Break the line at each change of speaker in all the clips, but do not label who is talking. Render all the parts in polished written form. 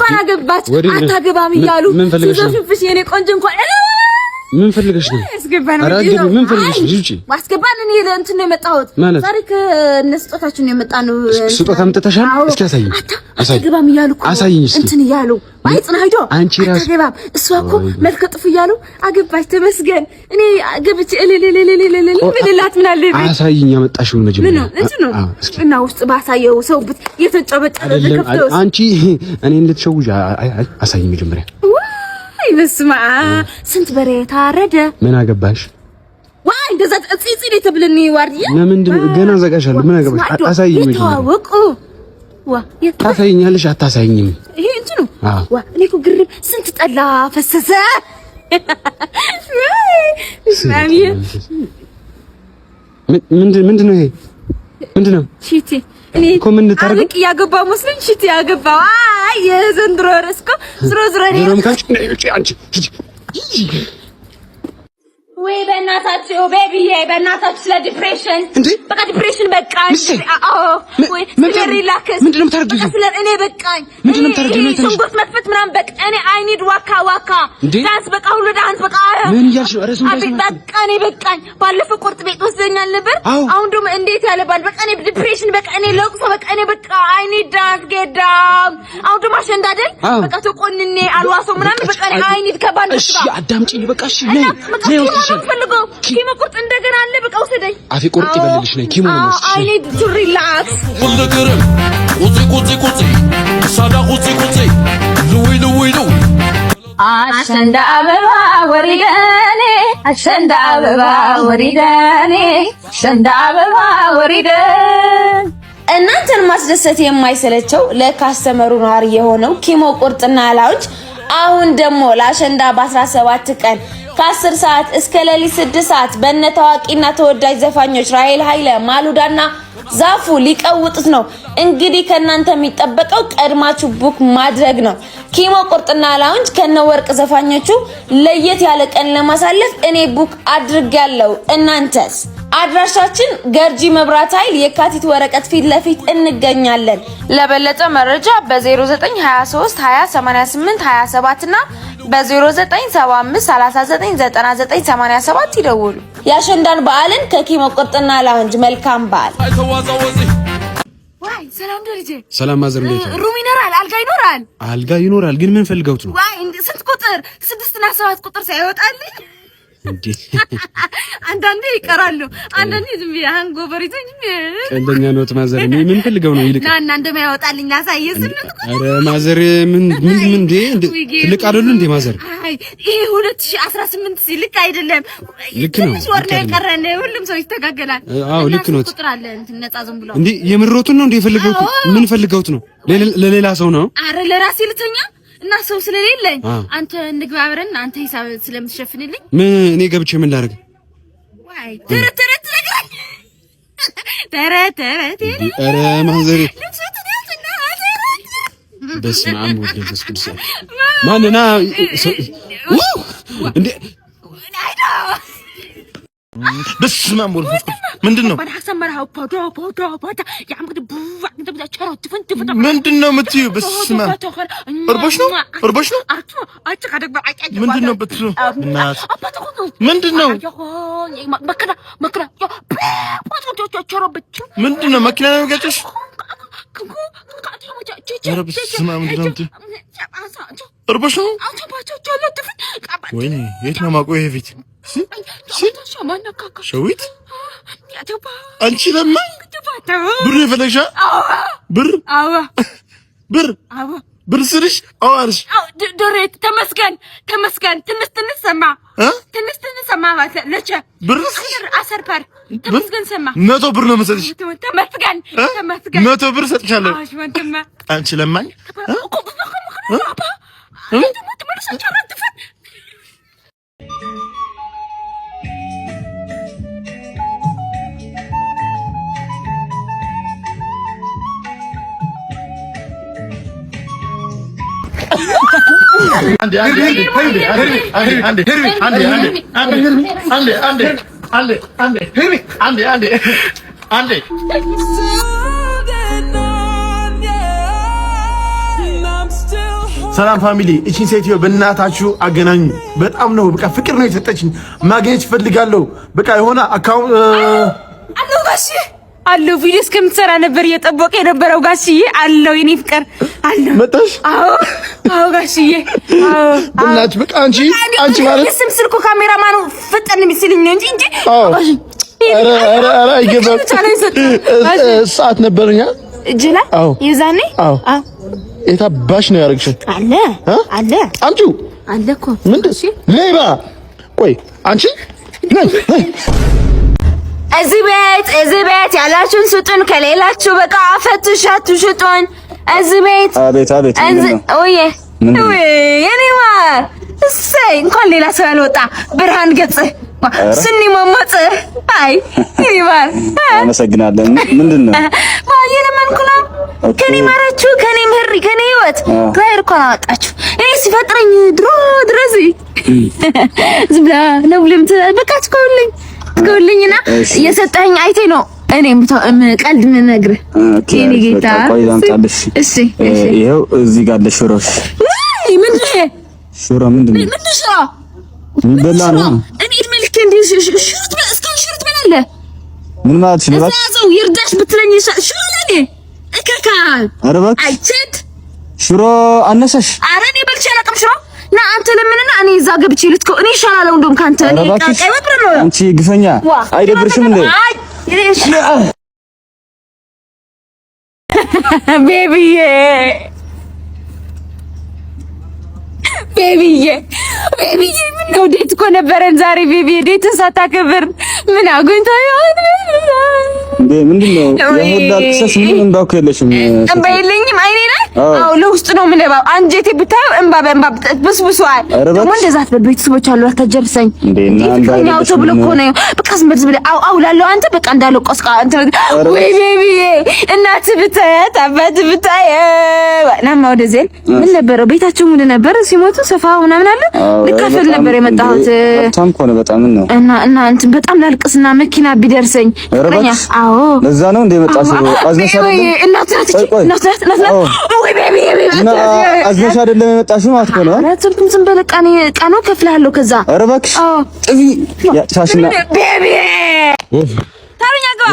እንኳን አገባች አታገባም እያሉ ሲዘፍንፍሽ የኔ ቆንጆ እንኳን
ምን ፈልገሽ ነው? ኧረ አትገቢም። ምን ፈልገሽ ነው? ውጪ።
ማስገባን እኔ እንትን ነው የመጣሁት ዛሬ ከእነ ስጦታችን ነው የመጣነው።
ስጦታ አምጥተሻል? እስኪ አሳይኝ።
አታገባም እያሉ እኮ
አሳይኝ እስኪ
እንትን እያሉ አይ ጽና ሂዶ
አንቺ ራስ
አታገባም እሷ እኮ መልከ ጥፉ እያሉ አገባች። ተመስገን። እኔ ገብቼ እልልልልልልል ምልላት ምን አለ
አሳይኝ። ያመጣሽውን መጀመሪያ
ምን ነው እንትን ነው እና ውስጥ ባሳየው ሰው ብት የተንጨበጨበ ተከፍተው
አንቺ እኔን ልትሸውጂ። አይ አይ አሳይኝ መጀመሪያ።
አይ በስመ አብ ስንት በሬ ታረደ።
ምን አገባሽ?
ዋይ እንደዛ እጽ እጽ ተብለኒ ዋርድያ
ለምንድን ነው ገና ዘጋሻለሁ። ምን አገባሽ? አሳይኝ መጀመሪያ።
የተዋወቁ ዋ
ታሳይኛለሽ? አታሳይኝም?
ይሄ እንትኑ ዋ እኔ እኮ ግርም ስንት ጠላ ፈሰሰ።
ምንድን ነው ይሄ? ምንድን ነው
ሺቲ? እኔ
እኮ ምን ልታደርግ
አርቅ ያገባው መስሎኝ ሺቲ ያገባው። አይ የዘንድሮ ርዕስ እኮ ዝሮ ዝሮ
ነው። አንቺ
ወይ በእናታችሁ baby ዬ፣ በእናታችሁ ስለ depression በቃ depression በቃኝ። አዎ ወይ ስለ relax
ምንድን ነው የምታደርጊው?
በቃ ስለ እኔ በቃኝ።
ምንድን ነው የምታደርጊው?
ሽንኩርት መክፈት ምናምን በቃ እኔ I need ዋካ ዋካ dance በቃ ሁሉ dance በቃ።
ምን እያልሽ ነው? ኧረ ስም
በቃ እኔ በቃኝ። ባለፈው ቁርጥ ቤት ወስደኛል ነበር። አሁን ደግሞ እንዴት ያለ ባል በቃ እኔ depression በቃ እኔ ለቅሶ በቃ እኔ በቃ I need dance get down። አሁን ደግሞ አሸንዳ አይደል በቃ ተቆንኔ አልዋሰው ምናምን በቃ እኔ I need ከባንድ
እሺ፣ አዳምጪኝ በቃ እሺ። ነይ ነይ ወስድሻለሁ
ፈልገው ኪሞ ቁርጥ እንደገና አለ። በቃ ውሰደኝ።
አፌ ቁርጥ ይበልልሽ። ነይ ኪሞ ነው የምወስድሽ።
I need to relax። አሸንዳ አበባ ወሪደኔ አሸንዳ አበባ ወሪደኔ አሸንዳ አበባ ወሪደን። እናንተን ማስደሰት የማይሰለቸው ለ customer ኡ ነዋሪ የሆነው ኪሞ ቁርጥና lounge አሁን ደግሞ ለአሸንዳ በ17 ቀን ከ10 ሰዓት እስከ ሌሊት 6 ሰዓት በነ ታዋቂና ተወዳጅ ዘፋኞች ራሄል ኃይለ ማሉዳና ዛፉ ሊቀውጡት ነው። እንግዲህ ከእናንተ የሚጠበቀው ቀድማችሁ book ማድረግ ነው። ኪሞ ቁርጥና lounge ከነ ወርቅ ዘፋኞቹ ለየት ያለ ቀን ለማሳለፍ እኔ book አድርጌያለሁ። እናንተስ? አድራሻችን ገርጂ መብራት ኃይል የካቲት ወረቀት ፊት ለፊት እንገኛለን። ለበለጠ መረጃ በ0923 20 88 27 እና በ0975 39 99 87 ይደውሉ። የአሸንዳን በዓልን ከኪሞ ቁርጥና lounge መልካም በዓል። ዋይ ሰላም ደረጀ።
ሰላም mother፣ እንዴት ነው?
room ይኖራል፣ አልጋ ይኖራል።
አልጋ ይኖራል፣ ግን ምን ፈልገውት ነው?
ዋይ ስንት ቁጥር? 6 እና 7 ቁጥር ሳይወጣልኝ
እንዴ
አንዳንዴ ይቀራሉ፣ አንዳንዴ ዝም ብዬ hangover ይዞኝ
ቀልደኛ ነዎት mother። እኔ ምን ፈልገው ነው? ይልቅ
ና እና እንደማይወጣልኝ ላሳየህ። 8 ቁጥር።
ኧረ mother ምን ምን ምን እንዴ ትልቅ አይደሉ እንዴ mother?
አይ ይሄ 2018 ልክ አይደለም።
ልክ ነው።
ትንሽ ወር ነው የቀረን። ሁሉም ሰው ይስተካከላል።
አዎ ልክ ነዎት።
ቁጥር አለ እንትን ነፃ ዝም ብሎ
እንዴ የምሮቱን ነው እንዴ የፈለገውት? ምን ፈልገውት ነው? ለሌላ ሰው ነው?
አረ ለራሴ ልተኛ እና ሰው ስለሌለኝ አንተ እንግባ አብረን፣ አንተ ሂሳብ ስለምትሸፍንልኝ።
ምን እኔ ገብቼ ምን ላደርግ?
ዋይ ተረት ተረት ነገር ተረት ተረት።
ኧረ mother በስመ አብ ወወልድ ወመንፈስ ቅዱስ። ማንና እንዴ
በስመ አብ ወወልድ ወመንፈስ ቅዱስ። ምንድን ነው ምንድን ነው የምትይው? በስመ አብ እርቦሽ ነው እርቦሽ ነው። ምንድን ነው ብትይው? ምንድን ነው ምንድን ነው? መኪና ነው የሚገጭሽ? ኧረ በስመ አብ ምንድን ነው የምትይው? እርቦሽ ነው? ወይኔ የት ነው የማውቀው ይሄ ፊት? ሸዊት አንቺ ለማ ብር የፈለግሻ ብር ብር ብር ስልሽ አዋርሽ
ዶሬት ተመስገን ተመስገን። ትንሽ ትንሽ ሰማ ትንሽ ትንሽ ሰማ ለቸ
ብር
አሰርፐር ተመስገን ሰማ
100 ብር ነው መሰለሽ።
ተመስገን ተመስገን
100 ብር ሰጥሻለሁ። አንቺ ለማኝ አንዴ ሰላም family፣ እቺን ሴትዮ በእናታችሁ አገናኙ። በጣም ነው በቃ ፍቅር ነው የሰጠችኝ። ማግኘት እፈልጋለሁ። በቃ የሆነ account
አለው ጋሽዬ አለው። ቪዲዮ እስከምትሰራ ነበር እየጠበቀ የነበረው ጋሽዬ አለው። የኔ ፍቅር አለው።
መጣሽ?
አዎ አዎ ጋሽዬ አዎ።
በእናትሽ በቃ አንቺ ማለት
ስም ስልኩ ካሜራማኑ ፍጠን የሚስልኝ ነው እንጂ
አዎ። ኧረ ኧረ ኧረ አይገባም። ሰዓት ነበረኛ
እጅ ላይ
አዎ።
የዛኔ
አዎ።
አዎ
የታባሽ ነው ያደረግሽው?
አለ አለ
አምጪው።
አለ እኮ
ምንድን ሌባ? ቆይ አንቺ ነይ ነይ።
እዚህ ቤት ያላችሁን ስጡን፣ ከሌላችሁ በቃ ፈትሻችሁ ስጡን። እዚህ ቤት
አቤት አቤት።
እዚህ ወዬ
ምንድን ነው?
ወይ የኔ ማር እሰይ፣ እንኳን ሌላ ሰው ያልወጣ ብርሃን ገጽ ስኒ መሞጽ አይ የኔ ማር
አመሰግናለን። ምንድን ነው?
እየለመንኩ ነው። ከኔ ማራችሁ፣ ከኔ ምህሪ፣ ከኔ ህይወት እግዚአብሔር እኮ አወጣችሁ። እኔ ሲፈጥረኝ ድሮ ድረስ ዝም ብላ ነው ብለም በቃ ትከውልኝና የሰጠኸኝ አይቴ ነው። እኔም ቀልድ የምነግርህ የኔ ጌታ።
ቆይ ላምጣልሽ።
እሺ እሺ።
ይኸው እዚህ ጋር አለ ሽሮሽ።
ውይ ምንድን ነው?
ሽሮ ምንድን ነው?
ምንድን ሽሮ?
የሚበላ ነው።
እኔ እድሜ ልኬ እንዲህ ሽሮ እስካሁን ሽሮ ትበላለህ?
ምን ማለት ነው?
እዛ ያዘው ይርዳሽ ብትለኝ ሽሮ ለኔ እከካል።
ኧረ እባክሽ
አይችት
ሽሮ አነሰሽ?
ኧረ እኔ በልቼ አላውቅም ሽሮ። ና አንተ ለምንና እኔ እዛ ገብቼ ልትከው እኔ ይሻላለሁ እንደውም ካንተ። እኔ
ኧረ እባክሽ
ቀይ ወጥ ነው።
አንቺ ግፈኛ አይደብርሽም እንዴ?
አይ እሺ baby ዬ baby ዬ baby ዬ ምነው date እኮ ነበረን ዛሬ baby ዬ፣ date ን ሳታከብር ምን አግኝቶ ይሆን?
እንዴ ምንድን ነው የሁላ አልቅሰሽ? ምንም እንባ እኮ የለሽም።
እንባ የለኝም አይኔ ላይ። አዎ ለውስጥ ነው የምነባው። አንጀቴ ብታየው እንባ በእንባ ብስብሷል። ደግሞ እንደዛ አትበል፣ ቤተሰቦች አሉ አታጀልሰኝ።
እንዴ እና እንባ
ፍቅረኛው ተብሎ እኮ ነው። በቃ ዝም በል ዝም በል። አው አው ላለው አንተ በቃ እንዳለው ቆስቃ አንተ ወይ baby ዬ፣ እናት ብታያት አባት ብታየው ናማ ወደዚህ ምን ነበረው ቤታቸው ምን ነበር ሲሞቱ ሰፋ ምናምን አለ ልካፈል ነበር የመጣሁት።
ሀብታም እኮ ነው በጣም ነው።
እና እንትን በጣም ላልቅስና መኪና ቢደርሰኝ ፍቅረኛ። አዎ
ለዛ ነው እንደ የመጣሽው። አዝነሽ አይደለም?
እናት ናት እናት ናት እናት ናት። ወይ baby
እና አዝነሽ አይደለም የመጣሽው ማለት እኮ ነው።
አራቱም ዝም በል ዕቃ ነው እከፍልሃለሁ። ከዛ
ኧረ እባክሽ ጥፊ ያሻሽና
baby ታሩኛ ግባ።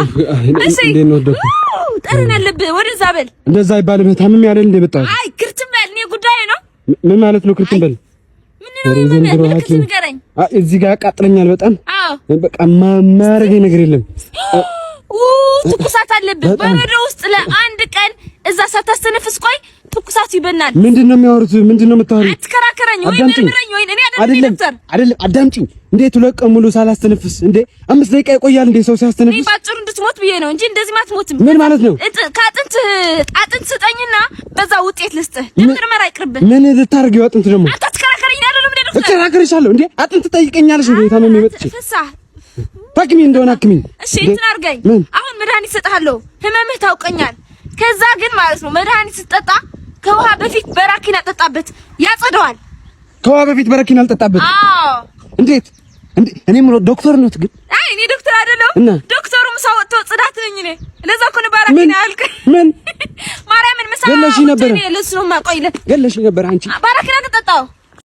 እሺ ጠረን አለብህ። ወደዛ በል።
እንደዛ አይባልም። ታምሜ አይደል እንደ የመጣሁት።
አይ ክርትም በል። እኔ ጉዳይ ነው።
ምን ማለት ነው ክርትም በል?
ምን ነው?
እዚህ ጋር ያቃጥለኛል በጣም። በቃ ማረገኝ ነገር የለም።
ትኩሳት አለብህ። በበረዶ ውስጥ ለአንድ ቀን እዛ ሳታስተነፍስ ቆይ፣ ትኩሳቱ ይበናል።
ምንድን ነው የሚያወሩት? ምንድን ነው የምታወሩት?
አትከራከረኝ ወይ መርምረኝ ወይ እኔ አይደለም ዶክተር
አይደለም። አዳምጪኝ። እንዴት 2 ቀን ሙሉ ሳላስተነፍስ እንዴ 5 ደቂቃ ይቆያል እንዴ ሰው ሲያስተነፍስ?
እኔ ባጭሩ እንድትሞት ብዬ ነው እንጂ እንደዚህ አትሞትም።
ምን ማለት ነው?
ከአጥንት አጥንት ስጠኝና በዛ ውጤት ልስጥህ። ምርመራ አይቅርብህ።
ምን ልታደርጊው አጥንት ደግሞ?
አንተ አትከራከረኝ አይደለም እንዴ ዶክተር?
እከራከርሻለሁ እንዴ አጥንት ትጠይቀኛለሽ እንዴ? ታመሜ መጥቼ
ፍሳህ
ታክሚ እንደሆነ አክሚኝ።
እሺ እንትን አድርገኝ። አሁን መድኃኒት እሰጥሃለሁ። ህመምህ ታውቀኛል። ከዛ ግን ማለት ነው መድኃኒት ስትጠጣ ከውሃ በፊት በራኪና ጠጣበት፣ ያጸደዋል።
ከውሃ በፊት በረኪና አልጠጣበት?
አዎ።
እንዴት እንዴ? እኔ የምለው ዶክተር ነዎት ግን?
አይ እኔ ዶክተር አይደለሁም። ዶክተሩ ምሳ ወጥቶ ጽዳት ነኝ እኔ። ለዛ እኮ ነው ባራኪና ያልክ።
ምን
ማርያምን ምሳ
ገለሽ ነበር።
እኔ ለሱ ነው የማቆይ።
ገለሽ ነበር አንቺ።
ባራኪና ተጠጣው።